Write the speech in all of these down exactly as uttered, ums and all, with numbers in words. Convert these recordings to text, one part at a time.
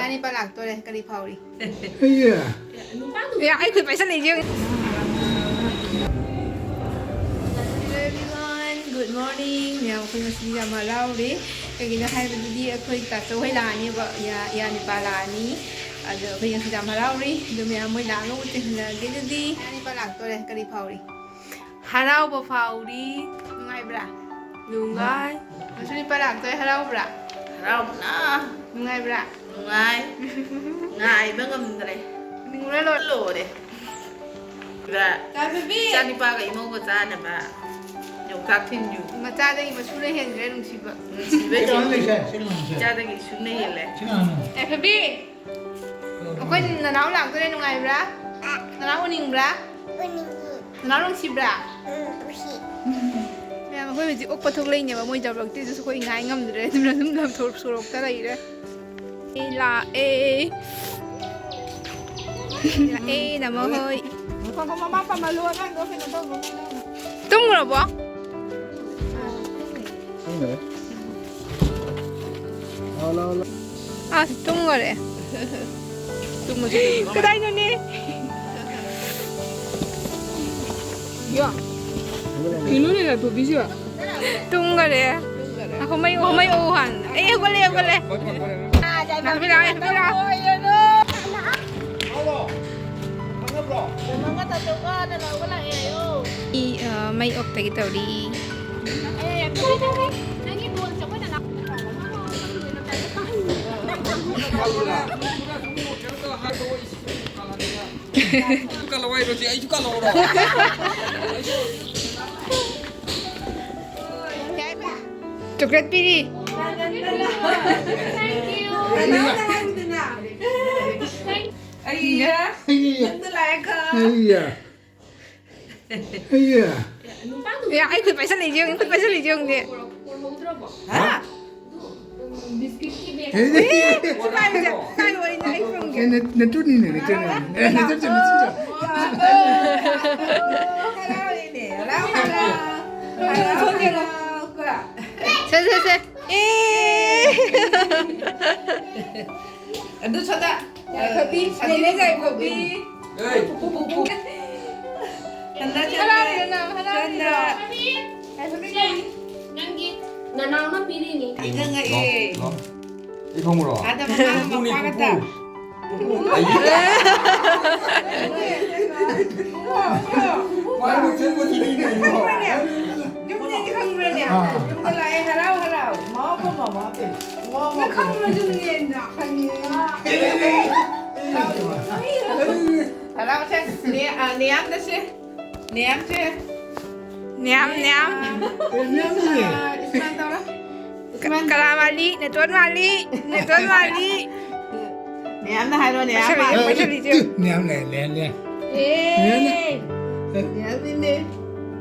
ꯏꯆꯥꯅꯤꯄꯥ ꯂꯥꯛꯇꯣꯔꯦ, ꯀꯔꯤ ꯐꯥꯎꯔꯤ? ꯑꯩꯌꯥ꯫ ꯌꯥ, ꯑꯩ ꯈꯨꯠ ꯄꯥꯏꯁꯜꯂꯛꯏꯁꯦ ꯌꯦꯡꯉꯨ꯫ Hello everyone, good morning꯫ ꯃꯌꯥꯝ, ꯑꯩꯈꯣꯏ ꯉꯁꯤꯗꯤ ꯌꯥꯝ ꯍꯔꯥꯎꯔꯦ꯫ ꯀꯩꯒꯤꯅꯣ ꯍꯥꯏꯕꯗꯗꯤ ꯑꯩꯈꯣꯏ ꯇꯥꯆꯧ ꯍꯣꯏ ꯂꯥꯛꯑꯅꯦꯕ, ꯏꯌꯥ-, ꯏꯌꯥꯅꯤꯄꯥ ꯂꯥꯛꯑꯅꯤ꯫ ꯑꯗꯣ ꯑꯩꯈꯣꯏ ꯉꯁꯤꯗꯤ ꯌꯥꯝ ꯍꯔꯥꯎꯔꯦ꯫ ꯑꯗꯣ ꯃꯌꯥꯝ ꯃꯣꯏ ꯂꯥꯛꯑꯒ ꯎꯠꯇꯦ ꯍꯜꯂꯛꯑꯒꯦ꯫ ꯑꯗꯨꯗꯤ ꯏꯌꯥꯅꯤꯄꯥ ꯂꯥꯛꯇꯣꯔꯦ, ꯀꯔꯤ ꯐꯥꯎꯔꯤ? ꯍꯔꯥꯎꯕ ꯐꯥꯎꯔꯤ꯫ ꯅꯨꯡꯉꯥꯏꯕ꯭ꯔꯥ? ꯅꯨꯡꯉꯥꯏ꯫ ꯃꯁꯨꯅꯤꯄꯥ ꯂꯥꯛꯇꯣꯔꯦ, ꯍꯔꯥꯎꯕ꯭ꯔꯥ? ꯍꯔꯥꯎꯕꯅ꯫ ꯅꯨꯡꯉꯥꯏꯕ꯭ꯔꯥ? ꯅꯨꯡꯉꯥꯏ꯫ ꯉꯥꯏꯕ ꯉꯝꯗ꯭ꯔꯦ꯫ ꯅꯤꯡꯉꯨꯔ ꯂꯣꯏꯔꯦ꯫ ꯂꯣꯏꯔꯦ꯫ ꯇꯥꯕꯤꯕꯤ! ꯏꯆꯥꯅꯤꯄꯥꯒ ꯏꯃꯧꯒ ꯆꯥꯅꯕ ꯌꯣꯡꯆꯥꯛ ꯊꯤꯟꯕꯤꯌꯨ꯫ ꯃꯆꯥꯗꯒꯤ ꯃꯁꯨꯅ ꯍꯦꯟꯈ꯭ꯔꯦ ꯅꯨꯡꯁꯤꯕ꯫ ꯅꯨꯡꯁꯤꯕꯩ ꯁꯤ ꯀꯩꯅꯣ ꯂꯩꯁꯦ, ꯁꯤ ꯀꯩꯅꯣ ꯂꯩꯁꯦ꯫ ꯏꯆꯥꯗꯒꯤ ꯏꯁꯨꯅ ꯍꯦꯜꯂꯦ꯫ ꯁꯤ ꯀꯅꯥꯅꯣ? ꯌꯥꯏꯐꯕꯤ! ꯑꯩꯈꯣꯏ ꯅꯅꯥꯎ ꯂꯥꯛꯇꯣꯔꯦ, ꯅꯨꯡꯉꯥꯏꯕ꯭ꯔꯥ? ꯅꯅꯥꯎ ꯎꯅꯤꯡꯕ꯭ꯔꯥ? ꯎꯅꯤꯡꯉꯤ꯫ ꯅꯅꯥꯎ ꯅꯨꯡꯁꯤꯕ꯭ꯔꯥ? ꯎꯝ, ꯅꯨꯡꯁꯤ꯫ ꯃꯌꯥꯝ, ꯑꯩꯈꯣꯏ ꯍꯧꯖꯤꯛ ꯑꯣꯛꯄ ꯊꯣꯛꯂꯛꯏꯅꯦꯕ, ꯃꯣꯏ ꯌꯧꯔꯛꯇ꯭ꯔꯤꯗꯨꯁꯨ ꯑꯩꯈꯣꯏ ꯉꯥꯏ ꯉꯝꯗ꯭ꯔꯦ, ꯑꯗꯨꯅ ꯑꯗꯨꯝ ꯂꯝꯊꯣꯛ ꯁꯣꯔꯣꯛꯇ ꯂꯩꯔꯦ꯫ ꯑꯩ ꯂꯥꯛꯑꯦ꯫ ꯂꯥꯛꯑꯦ, ꯅꯃ ꯍꯣꯏ꯫ ꯉꯥꯏꯈꯣ, ꯉꯥꯏꯈꯣ, ꯃꯃꯥ ꯄꯥꯝꯍꯜꯂꯣ, ꯑꯉꯥꯡꯗꯣ ꯀꯩꯅꯣ ꯇꯧꯅꯣ, ꯀꯩꯅꯣ꯫ ꯇꯨꯝꯈ꯭ꯔꯕꯣ? ꯇꯨꯝꯈ꯭ꯔꯦ꯫ ꯂꯥꯎ, ꯂꯥꯎ, ꯂꯥꯎ꯫ ꯑꯁ, ꯇꯨꯝꯈ꯭ꯔꯦ꯫ ꯀꯗꯥꯏꯅꯣꯅꯦ? ꯌꯥ꯫ ꯀꯩꯅꯣꯅꯦ, ꯅꯥꯇꯣꯝꯕꯤꯁꯤꯕ? ꯇꯨꯝꯈ꯭ꯔꯦ꯫ ꯉꯥꯏꯈꯣ, ꯃꯩ, ꯃꯩ ꯑꯣ ꯍꯥꯟꯅ꯫ ꯑꯦ, ꯍꯧꯒꯠꯂꯦ, ꯍꯧꯒꯠꯂꯦ꯫ ꯅꯥꯇꯣꯝꯕꯤ ꯂꯥꯛꯑꯣ, ꯅꯥꯇꯣꯝꯕꯤ ꯂꯥꯛꯑꯣ꯫ ꯃꯤ, ꯑ, ꯃꯩ ꯑꯣꯐ ꯇꯧꯒꯦ ꯇꯧꯔꯤ꯫ ꯀꯜꯂꯣ ꯍꯥꯏꯔꯣ, ꯁꯤ ꯑꯩꯁꯨ ꯀꯜꯂꯧꯔꯣ? ꯆꯣꯀ꯭ꯂꯦꯠ ꯄꯤꯔꯤ꯫ ꯑꯩꯌꯥ꯫ ꯑꯩꯌꯥ꯫ ꯑꯩꯌꯥ꯫ ꯑꯦ, ꯑꯩ ꯈꯨꯠ ꯄꯥꯏꯁꯜꯂꯛꯏꯁꯦ ꯌꯦꯡꯉꯨ, ꯈꯨꯠ ꯄꯥꯏꯁꯜꯂꯛꯏꯁꯦ ꯌꯦꯡꯉꯨꯅꯦ꯫ ꯍꯥ? ꯑꯦ, ꯁꯤ ꯄꯥꯏꯕꯁꯦ, ꯄꯥꯏꯕ ꯋꯥꯔꯤꯅꯦ, ꯑꯩ ꯈꯪꯗꯦ꯫ ꯑꯦ, ꯅ-, ꯅꯇꯨꯅꯤꯅꯦ, ꯅꯇꯨꯅꯤꯅꯦ꯫ ꯑꯦ, ꯅꯇꯨ, ꯅꯇꯨ, ꯅꯇꯨ꯫ ꯍꯔꯥꯎꯔꯦꯅꯦ, ꯍꯔꯥꯎ, ꯍꯔꯥꯎ꯫ ꯁꯦ, ꯁꯦ, ꯁꯦ꯫ ꯑꯦ꯫ ꯑꯗꯨ ꯁꯣꯗꯥ꯫ ꯌꯥꯏꯐꯕꯤ, ꯁꯥꯕꯤ ꯅꯦꯅꯦ ꯌꯥꯏꯐꯕꯤ꯫ ꯄꯨꯄꯨ, ꯄꯨꯄꯨ꯫ ꯁꯟꯗ, ꯁꯟꯗ꯫ ꯍꯔꯥꯎꯔꯤꯔꯣ ꯅꯪ? ꯍꯔꯥꯎꯔꯤꯔꯣ? ꯁꯟꯗ꯫ ꯌꯥꯏꯐꯕꯤ ꯀꯧꯏ꯫ ꯅꯪꯒꯤ ꯅꯅꯥꯎꯅ ꯄꯤꯔꯤꯅꯤ꯫ ꯑꯩ ꯈꯪꯉꯛꯑꯦ꯫ ꯂꯥꯎ, ꯂꯥꯎ꯫ ꯑꯩ ꯈꯪꯕ꯭ꯔꯣ? ꯑꯥꯗ ꯃꯃꯥ ꯄꯨꯄꯨꯅꯦ, ꯃꯄꯥꯒ ꯄꯨꯄꯨ꯫ ꯇ-, ꯄꯨꯄꯨ꯫ ꯑꯩ ꯃꯥꯏ ꯃꯨꯛꯁꯟꯕꯁꯤꯗꯤ ꯀꯩꯅꯣ? ꯌꯨꯝꯗꯒꯤ ꯈꯪꯕ꯭ꯔꯅꯦ? ꯑꯥ꯫ ꯌꯨꯝꯗ ꯂꯥꯛꯑꯦ, ꯍꯔꯥꯎ ꯍꯔꯥꯎ꯫ ꯃꯥ ꯄꯨꯄꯨ, ꯃꯥ ꯄꯨꯄꯨ꯫ ꯅꯪ ꯈꯪꯕ꯭ꯔꯣ ꯌꯨꯝꯅꯦꯅ? ꯈꯪꯉꯦ꯫ ꯍꯔꯥꯎꯁꯦ꯫ ꯅꯦ-, ꯑ, ꯅꯦꯌꯥꯝꯗꯁꯦ꯫ ꯅꯦꯌꯥꯝꯁꯦ꯫ ꯅꯦꯌꯥꯝ, ꯅꯦꯌꯥꯝ꯫ ꯑ, ꯑꯦ, ꯅꯦꯌꯥꯝꯅꯦ꯫ ꯑ, ꯏꯁꯃꯥꯏꯜ ꯇꯧꯔꯣ꯫ ꯏꯁꯃꯥꯏꯜ꯫ ꯀꯅꯥ ꯃꯥꯜꯂꯤ? ꯅꯦꯇꯣꯟ ꯃꯥꯜꯂꯤ꯫ ꯅꯦꯇꯣꯟ ꯃꯥꯜꯂꯤ꯫ ꯅꯦꯌꯥꯝꯅ ꯍꯥꯏꯔꯣ, ꯅꯦꯌꯥꯝ ꯃꯥꯜꯂꯤ꯫ ꯑ, ꯅꯦꯌꯥꯝ ꯂꯩ, ꯅꯦꯌꯥꯝ ꯂꯩ꯫ ꯑꯦ꯫ ꯅꯦꯌꯥꯝꯅ꯫ ꯅꯦꯌꯥꯝꯅꯤꯅꯦ꯫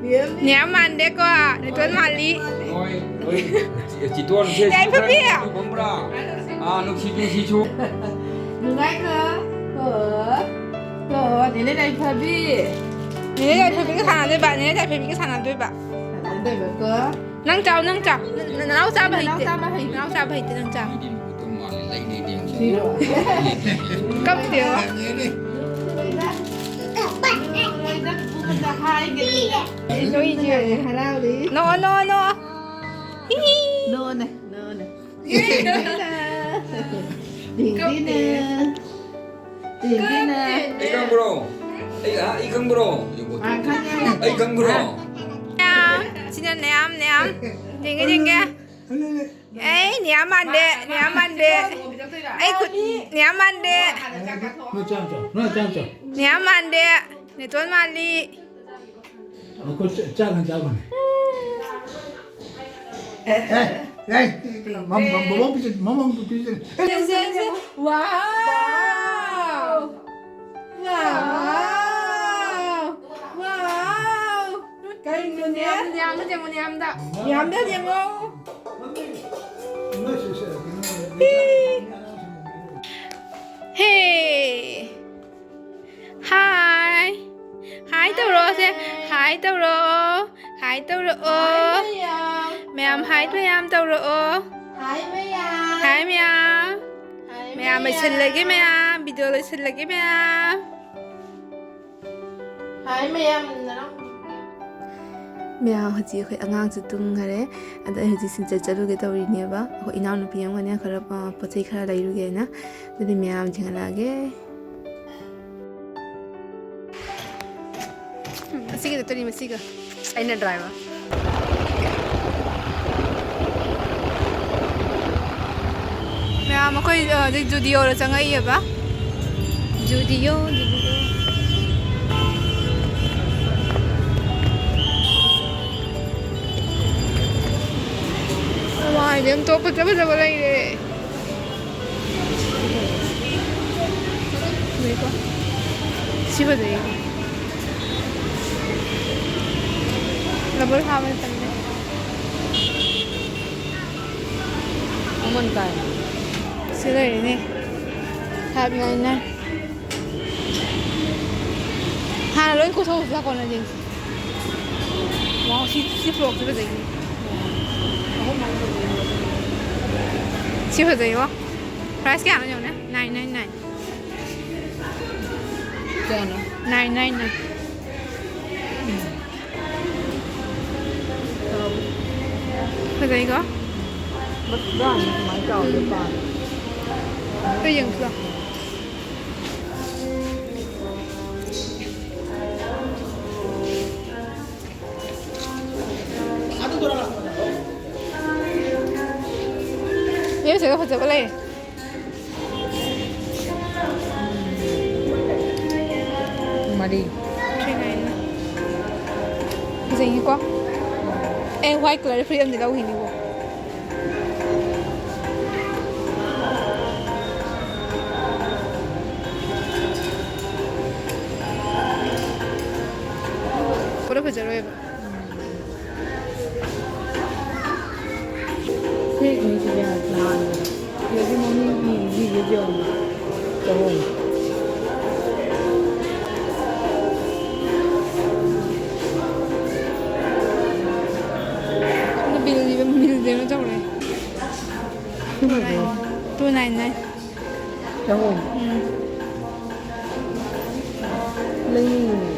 ꯅꯦꯌꯥꯝꯅꯤ꯫ ꯅꯦꯌꯥꯝ ꯃꯥꯟꯗꯦꯀꯣ, ꯅꯦꯇꯣꯟ ꯃꯥꯜꯂꯤ꯫ ꯍꯣꯏ, ꯍꯣꯏ꯫ ꯆꯤ-, ꯆꯤꯇꯣꯟꯁꯦ ꯌꯥꯏꯐꯕꯤ꯫ ꯈꯪꯕ꯭ꯔꯥ? ꯑꯥ, ꯅꯨꯡꯁꯤ, ꯅꯨꯡꯁꯤꯁꯨ꯫ ꯅꯨꯡꯉꯥꯏꯀꯣ? ꯀꯣ? ꯀꯣ? ꯅꯦꯅꯦ ꯌꯥꯏꯐꯕꯤ꯫ ꯅꯦꯅꯦ ꯌꯥꯏꯐꯕꯤꯒ ꯁꯥꯟꯅꯗꯣꯏꯕ, ꯅꯦꯅꯦ ꯌꯥꯏꯐꯕꯤꯒ ꯁꯥꯟꯅꯗꯣꯏꯕ꯫ ꯁꯥꯟꯅꯗꯣꯏꯕꯀꯣ? ꯅꯪ ꯆꯥꯎ, ꯅꯪ ꯆꯥꯎ꯫ ꯅ-, ꯅ-, ꯅꯅꯥꯎ ꯆꯥꯕ ꯍꯩꯇꯦ꯫ ꯅꯅꯥꯎ ꯆꯥꯕ ꯍꯩꯇꯦ꯫ ꯅꯅꯥꯎ ꯆꯥꯕ ꯍꯩꯇꯦ, ꯅꯪ ꯆꯥꯎ꯫ ꯁꯤꯔꯣ? ꯀꯞꯇꯦꯕ꯫ ꯅꯣꯏꯁꯦ꯫ ꯍꯔꯥꯎꯔꯤ꯫ ꯅꯣ, ꯅꯣ, ꯅꯣ꯫ ꯍꯤ, ꯍꯤ꯫ ꯅꯣꯅꯦ, ꯅꯣꯅꯦ꯫ ꯗꯤꯡꯗꯤꯅꯦ꯫ ꯗꯤꯡꯗꯤꯅꯦ꯫ ꯑꯩ ꯈꯪꯕ꯭ꯔꯣ? ꯑꯩ, ꯑꯥ, ꯑꯩ ꯈꯪꯕ꯭ꯔꯣ? ꯑꯥ, ꯈꯪꯉꯦ꯫ ꯑꯩ ꯈꯪꯕ꯭ꯔꯣ? ꯅꯦꯌꯥꯝ, ꯁꯤꯅ ꯅꯦꯌꯥꯝ, ꯅꯦꯌꯥꯝ꯫ ꯌꯦꯡꯒꯦ, ꯌꯦꯡꯒꯦ꯫ ꯑꯩ ꯅꯦꯌꯥꯝ ꯃꯥꯟꯗꯦ, ꯅꯦꯌꯥꯝ ꯃꯥꯟꯗꯦ꯫ ꯑꯩ ꯈꯨꯠ, ꯅꯦꯌꯥꯝ ꯃꯥꯟꯗꯦ꯫ ꯅꯣꯏ ꯆꯥꯝ ꯆꯥꯎ, ꯅꯣꯏ ꯆꯥꯝ ꯆꯥꯎ꯫ ꯅꯦꯌꯥꯝ ꯃꯥꯟꯗꯦ, ꯅꯦꯇꯣꯟ ꯃꯥꯜꯂꯤ꯫ ꯅꯈꯨꯠ ꯆ-, ꯆꯥꯛ ꯍꯥꯟ ꯆꯥꯕꯅꯦ꯫ ꯑꯦ, ꯑꯦ, ꯃꯝ-, ꯃꯝ-, ꯃꯃꯥ ꯄꯤꯖ-, ꯃꯃꯥ ꯄꯤꯖ-, ꯁꯦ, ꯁꯦ, ꯁꯦ꯫ ꯋꯥꯎ! ꯋꯥꯎ! ꯋꯥꯎ! ꯀꯩꯅꯣꯅꯦ? ꯅꯦꯌꯥꯝ, ꯅꯦꯌꯥꯝꯗ ꯌꯦꯡꯉꯣ, ꯅꯦꯌꯥꯝꯗ꯫ ꯅꯦꯌꯥꯝꯗ ꯌꯦꯡꯉꯣ꯫ ꯍꯦ! ꯍꯥꯏ꯫ ꯍꯥꯏ ꯇꯧꯔꯛꯑꯣꯁꯦ꯫ ꯍꯥꯏ ꯇꯧꯔꯛꯑꯣ꯫ ꯍꯥꯏ ꯇꯧꯔꯛꯑꯣ꯫ ꯍꯥꯏ ꯃꯌꯥꯝ꯫ ꯃꯌꯥꯝ ꯍꯥꯏ ꯃꯌꯥꯝ ꯇꯧꯔꯛꯑꯣ꯫ ꯍꯥꯏ ꯃꯌꯥꯝ꯫ ꯍꯥꯏ ꯃꯌꯥꯝ꯫ ꯍꯥꯏ ꯃꯌꯥꯝ꯫ ꯃꯌꯥꯝ ꯂꯣꯏꯁꯤꯜꯂꯒꯦ, ꯃꯌꯥꯝ ꯚꯤꯗꯤꯑꯣ ꯂꯣꯏꯁꯤꯜꯂꯒꯦ, ꯃꯌꯥꯝ꯫ ꯍꯥꯏ ꯃꯌꯥꯝ, ꯅꯅꯥꯎ꯫ ꯃꯌꯥꯝ, ꯍꯧꯖꯤꯛ ꯑꯩꯈꯣꯏ ꯑꯉꯥꯡꯁꯨ ꯇꯨꯝꯈꯔꯦ꯫ ꯑꯗꯣ ꯑꯩ ꯍꯧꯖꯤꯛ ꯁꯤꯡꯆꯠ ꯆꯠꯂꯨꯒꯦ ꯇꯧꯔꯤꯅꯦꯕ꯫ ꯑꯩꯈꯣꯏ ꯏꯅꯥꯎꯅꯨꯄꯤ ꯑꯃꯒꯅꯦ ꯈꯔ, ꯑ, ꯄꯣꯠ ꯆꯩ ꯈꯔ ꯂꯩꯔꯨꯒꯦꯅ꯫ ꯑꯗꯨꯗꯤ ꯃꯌꯥꯝ ꯊꯦꯡꯍꯜꯂꯛꯑꯒꯦ꯫ ꯃꯁꯤꯒ ꯆꯠꯇꯣꯏꯅꯤ, ꯃꯁꯤꯒ꯫ ꯑꯩꯅ ꯗ꯭ꯔꯥꯏꯚꯔ꯫ ꯃꯌꯥꯝ, ꯑꯩꯈꯣꯏ, ꯑ, ꯍꯧꯖꯤꯛ ꯖꯨꯗꯤꯑꯣꯗ ꯆꯪꯉꯛꯏꯑꯕ꯫ ꯖꯨꯗꯤꯑꯣ, ꯖꯨꯗꯤꯑꯣ꯫ ꯋꯥꯏꯗ ꯌꯥꯝ ꯇꯣꯞ ꯐꯖ ꯐꯖꯕ ꯂꯩꯔꯦ꯫ ꯂꯩꯀꯣ? ꯁꯤ ꯐꯖꯩꯌꯦ꯫ ꯔꯕꯔ ꯍꯥꯞꯄ ꯇꯜꯂꯦ꯫ ꯃꯃꯜ ꯀꯌꯥ? ꯁꯤ ꯂꯩꯔꯦꯅꯦ꯫ Five nine nine꯫ ꯍꯥꯟꯅ ꯂꯣꯏ ꯀꯣꯊꯣꯛꯑꯁꯤ ꯂꯥꯛꯀꯣ ꯅꯪ ꯌꯦꯡꯁꯤ꯫ ꯋꯥꯎ, ꯁꯤ, ꯁꯤ ꯐ꯭ꯔꯣꯛꯁꯤ ꯐꯖꯩꯅꯦ꯫ ꯁꯤ ꯐꯖꯩꯕꯣ꯫ Price ꯀꯌꯥꯅꯣ ꯌꯦꯡꯉꯨꯅꯦ꯫ Nine nine nine꯫ ꯀꯌꯥꯅꯣ? Nine nine nine꯫ ꯐꯖꯩꯀꯣ? ꯕ꯭ꯔꯥꯟ ꯁꯨꯃꯥꯏꯅ ꯆꯥꯎꯕꯗꯣ ꯄꯥꯝꯃꯦ꯫ ꯑꯝꯇ ꯌꯦꯡꯁꯤ ꯂꯥꯎ꯫ ꯌꯦꯡꯁꯤꯒ ꯐꯖꯕ ꯂꯩ꯫ ꯃꯔꯤ꯫ Three nine nine꯫ ꯐꯖꯩꯅꯤꯀꯣ? ꯑꯦ, white color ꯐꯨꯔꯤꯠ ꯑꯃꯗꯤ ꯂꯧꯈꯤꯅꯤꯀꯣ꯫ ꯄꯨꯔꯥ ꯐꯖꯔꯣꯏꯕ꯫ ꯐꯦꯛꯅꯤ ꯁꯤꯗꯤ ꯍꯥꯏ ꯅꯍꯥꯟꯒꯤꯗꯣ꯫ ꯁꯤꯗꯗꯤ ꯃꯃꯤꯡ ꯏꯔꯤꯁꯦ ꯌꯦꯡꯉꯣ꯫ ꯆꯍꯨꯝ꯫ ꯑꯗꯨ ꯕꯤꯜ ꯏꯕ, ꯕꯤꯜ ꯀꯩꯅꯣ ꯇꯧꯔꯦ꯫ ꯁꯤ ꯐꯖꯩ꯫ Two nine nine꯫ ꯆꯍꯨꯝ꯫ ꯎꯝ꯫ ꯂꯩꯅꯤꯡꯉꯤ꯫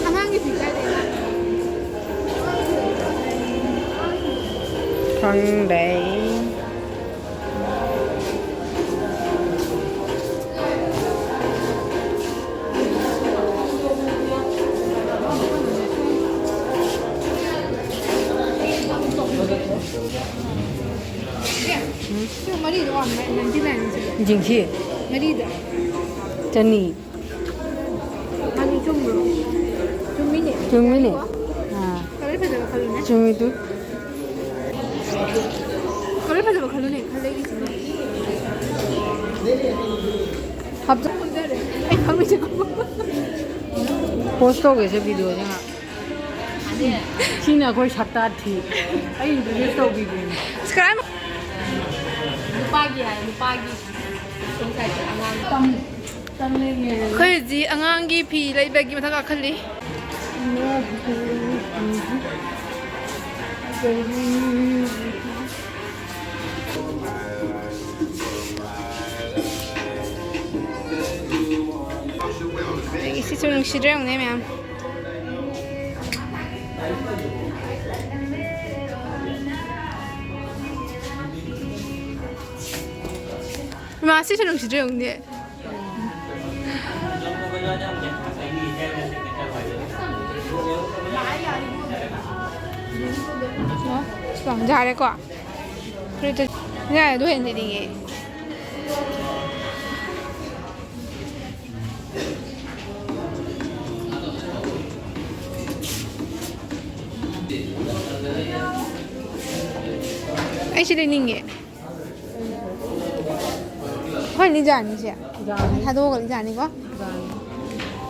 ꯑꯉꯥꯡꯒꯤꯗꯤ ꯀꯥꯏꯗꯩꯅꯣ? ꯈꯪꯗꯦ꯫ ꯁꯤ ꯃꯔꯤꯗꯣ ꯋꯥꯟ ꯅꯥꯏꯟꯇꯤ ꯅꯥꯏꯟ꯫ ꯌꯦꯡꯁꯤ꯫ ꯃꯔꯤꯗ꯫ ꯆꯅꯤ꯫ ꯃꯥꯅꯤ, ꯆꯨꯝꯕ꯭ꯔꯣ? ꯆꯨꯝꯃꯤꯅꯦ꯫ ꯆꯨꯝꯃꯤꯅꯦ꯫ ꯑꯥ꯫ ꯀꯂꯔ ꯐꯖꯕ ꯈꯜꯂꯨꯅꯦ꯫ ꯆꯨꯝꯃꯤ ꯇꯨ꯫ ꯀꯂꯔ ꯐꯖꯕ ꯈꯜꯂꯨꯅꯦ, ꯈꯜꯂꯛꯏꯁꯤꯅ꯫ ꯍꯥꯞꯆ-꯫ ꯑꯩ ꯈꯪꯉꯤꯁꯦ꯫ ꯄꯣꯁ ꯇꯧꯒꯦꯁꯦ ꯚꯤꯗꯤꯑꯣꯁꯦ ꯉꯥꯏꯍꯥꯛ꯫ ꯁꯤꯅ ꯑꯩꯈꯣꯏ ꯁꯛꯇꯥ ꯊꯤ꯫ ꯑꯩ ꯏꯟꯇ꯭ꯔꯣꯗ꯭ꯌꯨꯁ ꯇꯧꯕꯤꯒꯦꯅꯦ꯫ ꯁꯕꯁꯀ꯭ꯔꯥꯏꯕ꯫ ꯅꯨꯄꯥꯒꯤ ꯍꯥꯏ, ꯅꯨꯄꯥꯒꯤ꯫ ꯁꯣꯝ ꯁꯥꯏꯗ ꯑꯉꯥꯡ꯫ ꯇꯝ-, ꯇꯝꯅꯤꯡꯉꯦ꯫ ꯑꯩꯈꯣꯏ ꯍꯧꯖꯤꯛ ꯑꯉꯥꯡꯒꯤ ꯐꯤ ꯂꯩꯕꯒꯤ ꯃꯊꯛ ꯀꯥꯈꯠꯂꯤ꯫ ꯑꯩꯒꯤ ꯁꯤꯁꯨ ꯅꯨꯡꯁꯤꯗ꯭ꯔꯥ ꯌꯦꯡꯉꯨꯅꯦ ꯃꯌꯥꯝ꯫ ꯏꯃꯥ, ꯁꯤꯁꯨ ꯅꯨꯡꯁꯤꯗ꯭ꯔꯥ ꯌꯦꯡꯉꯨꯅꯦ꯫ ꯌꯥꯔꯦꯀꯣ? ꯐꯨꯔꯤꯠꯇꯨ ꯌꯥꯔꯦ, ꯑꯗꯨ ꯍꯦꯟꯅ ꯂꯤꯅꯤꯡꯉꯦ꯫ ꯑꯩ ꯁꯤ ꯂꯩꯅꯤꯡꯉꯦ꯫ ꯍꯣꯏ, ꯂꯤꯖꯥꯅꯤ ꯁꯦ꯫ ꯌꯥꯅꯤ꯫ ꯊꯥꯗꯣꯛꯑꯒ ꯂꯤꯖꯥꯅꯤꯀꯣ꯫ ꯌꯥꯅꯤ꯫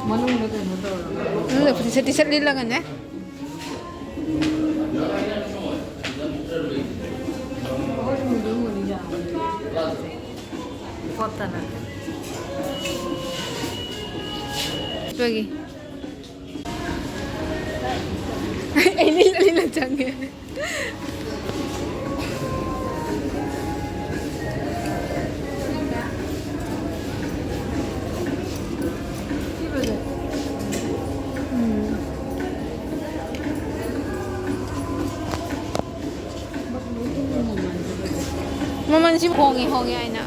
ꯃꯅꯨꯡꯗ ꯀꯩꯅꯣ ꯇꯧꯔꯒ꯫ ꯃꯅꯨꯡꯗ ꯇꯤ ꯁꯥꯔꯠ, ꯇꯤ ꯁꯥꯔꯠ ꯂꯤꯠꯂꯒꯅꯦ꯫ ꯈꯣꯠꯇꯅ꯫ ꯍꯤꯞꯄꯒꯤ꯫ ꯑꯩ ꯂꯤꯠꯂ-, ꯈꯪꯉꯦ꯫ ꯎꯝ꯫ ꯃꯃꯜꯁꯤ ꯍꯣꯡꯉꯤ, ꯍꯣꯡꯉꯤ ꯍꯥꯏꯅ꯫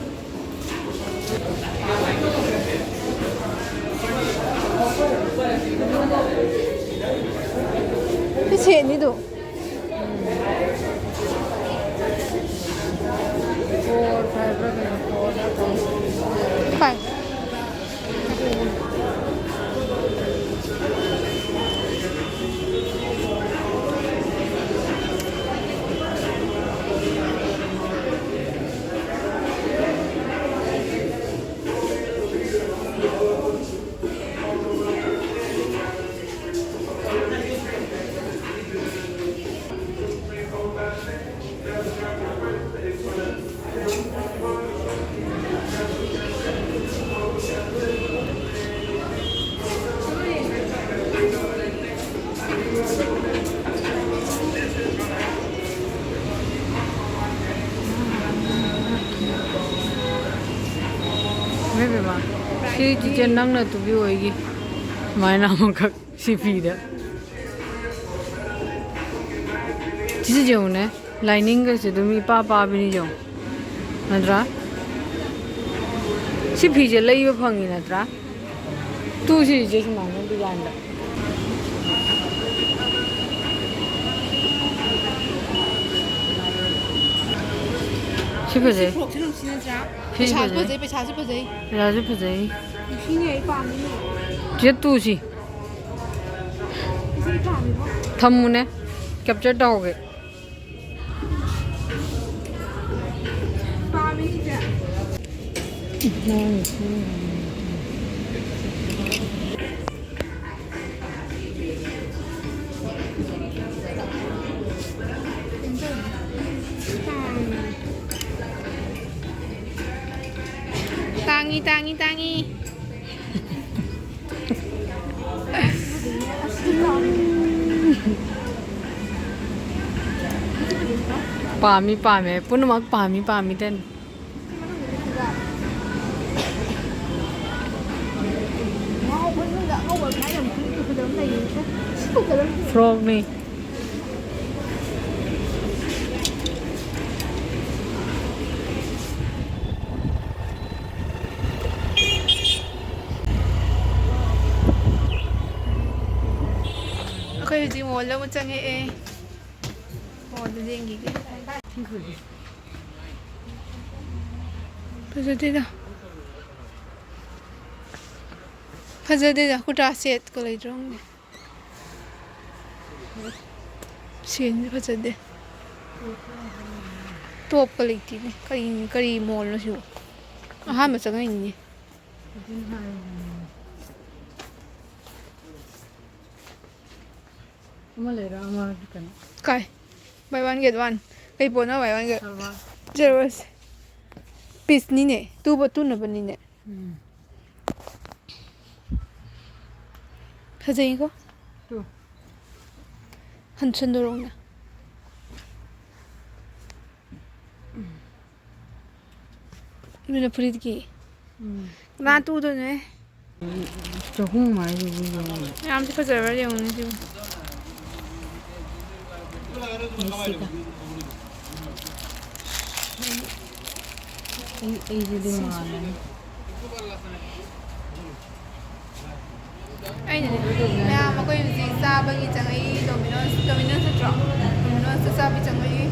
ꯁꯤ ꯁꯦꯠꯅꯤꯗꯣ꯫ Four five ꯔ ꯀꯩꯅꯣ, four ꯔ ꯀꯩꯅꯣ꯫ Five꯫ ꯏꯃꯥꯏ ꯄꯦꯝꯃ, ꯁꯤ ꯆꯤꯆꯦ ꯅꯪꯅ ꯇꯨꯕꯤꯌꯨ ꯑꯩꯒꯤ ꯁꯨꯃꯥꯏꯅ ꯑꯃꯈꯛ꯫ ꯁꯤ ꯐꯤꯗ꯫ ꯁꯤꯁꯨ ꯌꯦꯡꯉꯨꯅꯦ, ꯂꯥꯏꯅꯤꯡꯒꯁꯦ ꯑꯗꯨꯝ ꯏꯄꯥ ꯄꯥꯕꯤꯅꯤ ꯌꯦꯡꯉꯨ꯫ ꯅꯠꯇ꯭ꯔꯥ? ꯁꯤ ꯐꯤꯁꯦ ꯂꯩꯕ ꯐꯪꯉꯤ ꯅꯠꯇ꯭ꯔꯥ? ꯇꯨ ꯁꯤꯁꯦ ꯁꯨꯃꯥꯏꯅ ꯗꯤꯖꯥꯏꯟꯗ꯫ ꯁꯤ ꯐꯖꯩ꯫ ꯐ꯭ꯔꯣꯛꯁꯦ ꯅꯨꯡꯁꯤ ꯅꯠꯇ꯭ꯔꯥ? ꯁꯤ ꯄꯩꯁꯥꯁꯨ ꯐꯖꯩ꯫ ꯐꯖꯩ, ꯄꯩꯁꯥꯁꯨ ꯐꯖꯩ꯫ ꯄꯩꯁꯥꯁꯨ ꯐꯖꯩ꯫ ꯅꯨꯡꯁꯤꯅꯦ, ꯑꯩ ꯄꯥꯝꯃꯤꯅꯦ꯫ ꯆꯦ ꯇꯨꯁꯤ꯫ ꯏꯆꯦ ꯄꯥꯝꯃꯤꯕꯣ꯫ ꯊꯝꯃꯨꯅꯦ꯫ ꯀꯦꯞꯆꯔ ꯇꯧꯍꯧꯒꯦ꯫ ꯄꯥꯝꯃꯤ ꯏꯆꯦ꯫ ꯇꯥꯡꯉꯤ, ꯇꯥꯡꯉꯤ, ꯇꯥꯡꯉꯤ꯫ ꯄꯥꯝꯃꯤ ꯄꯥꯝꯃꯦ, ꯄꯨꯝꯅꯃꯛ ꯄꯥꯝꯃꯤ ꯄꯥꯝꯃꯤ ꯇꯅꯤ꯫ ꯐ꯭ꯔꯣꯛꯅꯤ꯫ ꯑꯩꯈꯣꯏ ꯍꯧꯖꯤꯛ ꯃꯣꯜꯗ ꯑꯃꯨꯛ ꯆꯪꯉꯛꯑꯦ꯫ ꯃꯣꯜꯗ ꯌꯦꯡꯈꯤꯒꯦ꯫ ꯐꯖꯗꯦꯗ꯫ ꯐꯖꯗꯦꯗ, ꯀꯨꯔꯇꯥ ꯁꯦꯠꯀ ꯂꯩꯇ꯭ꯔꯣ ꯈꯪꯗꯦ꯫ ꯁꯦꯟꯁꯨ ꯐꯖꯗꯦ꯫ ꯇꯣꯞꯀ ꯂꯩꯇꯦꯅꯦ꯫ ꯀꯔꯤ, ꯀꯔꯤ ꯃꯣꯜꯅꯣ ꯁꯤꯕꯣ? ꯑꯍꯥꯟꯕ ꯆꯪꯉꯛꯏꯅꯤꯅꯦ꯫ ꯑꯃ ꯂꯩꯔ ꯑꯃ ꯀꯩꯅꯣ꯫ ꯀꯥꯏ? Buy one get one꯫ ꯀꯩ ꯄꯣꯠꯅꯣ buy one get? ꯁꯜꯋꯥꯔ꯫ ꯖꯦꯔꯣꯁ꯫ ꯄꯤꯁꯅꯤꯅꯦ꯫ ꯇꯨꯕ ꯇꯨꯅꯕꯅꯤꯅꯦ꯫ ꯎꯝ꯫ ꯐꯖꯩꯀꯣ? ꯇꯨ꯫ ꯍꯟꯁꯟꯗꯣꯔꯛꯎꯅꯦ꯫ ꯑꯗꯨꯅ ꯐꯨꯔꯤꯠꯀꯤ꯫ ꯎꯝ꯫ ꯀꯅꯥ ꯇꯨꯗꯣꯏꯅꯣꯍꯦ? ꯆꯍꯨꯝ ꯍꯥꯏꯁꯤꯕꯨ ꯌꯦꯡꯉꯨꯅꯦ꯫ ꯃꯌꯥꯝꯁꯦ ꯐꯖꯕ꯭ꯔꯥ ꯌꯦꯡꯉꯨꯅꯦ ꯁꯤꯕꯨ꯫ ꯃꯤꯁꯤꯒ꯫ ꯑꯩ, ꯑꯩꯁꯤꯗꯤ ꯃꯥꯜꯂꯅꯤ꯫ ꯑꯩꯅꯅꯦ꯫ ꯃꯌꯥꯝ ꯑꯩꯈꯣꯏ ꯍꯧꯖꯤꯛ ꯆꯥꯕꯒꯤ ꯆꯪꯉꯛꯏ꯫ ꯗꯣꯃꯤꯅꯣꯁ, ꯗꯣꯃꯤꯅꯣꯁ ꯅꯠꯇ꯭ꯔꯣ? ꯗꯣꯃꯤꯅꯣꯁꯇ ꯆꯥꯕꯤ ꯆꯪꯉꯛꯏ꯫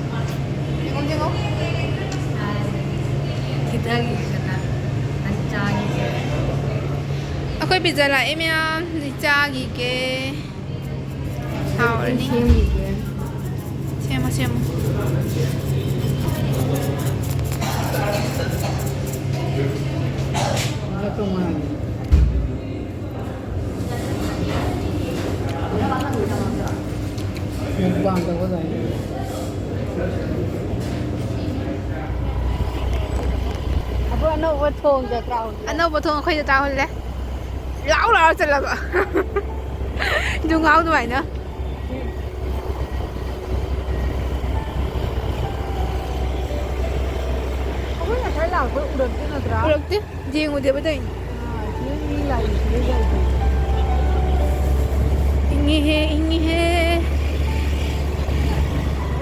ꯌꯦꯡꯉꯣ, ꯌꯦꯡꯉꯣ꯫ ꯈꯤꯇꯒꯤ ꯈꯤꯇꯪ ꯆꯥꯈꯤꯒꯦ꯫ ꯑꯩꯈꯣꯏ ꯄꯤꯖꯥ ꯂꯥꯛꯑꯦ ꯃꯌꯥꯝ, ꯍꯧꯖꯤꯛ ꯆꯥꯈꯤꯒꯦ꯫ ꯍꯥꯎꯔꯅꯤ꯫ ꯁꯦꯝꯈꯤꯒꯦ꯫ ꯁꯦꯝꯃꯣ, ꯁꯦꯝꯃꯣ꯫ ꯇꯣꯉꯥꯟꯅ꯫ ꯃꯨꯛꯕꯥꯡ ꯇꯧꯕ ꯑꯗꯨꯃꯥꯏꯅ꯫ ꯑꯩꯈꯣꯏ ꯑꯅꯧꯕ ꯊꯣꯡꯗ ꯇꯥꯍꯧꯗꯦ꯫ ꯑꯅꯧꯕ ꯊꯣꯡ ꯑꯩꯈꯣꯏꯗ ꯇꯥꯍꯜꯂꯦ꯫ ꯂꯥꯎ ꯂꯥꯎꯔ ꯆꯠꯂꯒ꯫ ꯌꯨꯡꯉꯥꯎ ꯑꯗꯨꯃꯥꯏꯅ꯫ ꯑꯩꯈꯣꯏ ꯉꯁꯥꯏ ꯂꯥꯛꯄ ꯎꯔꯛꯇꯦ ꯅꯠꯇ꯭ꯔꯥ? ꯎꯔꯛꯇꯦ꯫ ꯌꯦꯡꯉꯨꯗꯦꯕ ꯇꯧꯔꯤꯅꯦ꯫ ꯑꯥ, ꯁꯤꯗ ꯃꯤ ꯂꯥꯛꯏ, ꯁꯤꯗ ꯂꯥꯛꯏ꯫ ꯏꯪꯉꯤꯍꯦ, ꯏꯪꯉꯤꯍꯦ꯫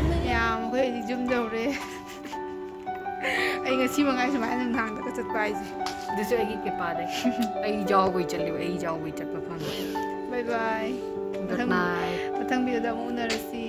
ꯃꯌꯥꯝ, ꯑꯩꯈꯣꯏ ꯌꯨꯝ ꯌꯧꯔꯦ꯫ ꯑꯩ ꯉꯁꯤ ꯃꯉꯥꯏ ꯁꯨꯃꯥꯏꯅ ꯅꯨꯡꯗꯥꯡꯗꯒ ꯆꯠꯄ ꯍꯥꯏꯁꯦ꯫ ꯑꯗꯨꯁꯨ ꯑꯩꯒꯤ ꯀ꯭ꯔꯤꯄꯥꯗꯩ꯫ ꯑꯩ ꯌꯥꯎꯕꯩ ꯆꯠꯂꯤꯕ, ꯑꯩ ꯌꯥꯎꯕꯩ ꯆꯠꯄ ꯐꯪꯉꯦ꯫ Bye bye꯫ Good night. ꯃꯊꯪ video ꯗ ꯑꯃꯨꯛ ꯎꯅꯔꯁꯤ꯫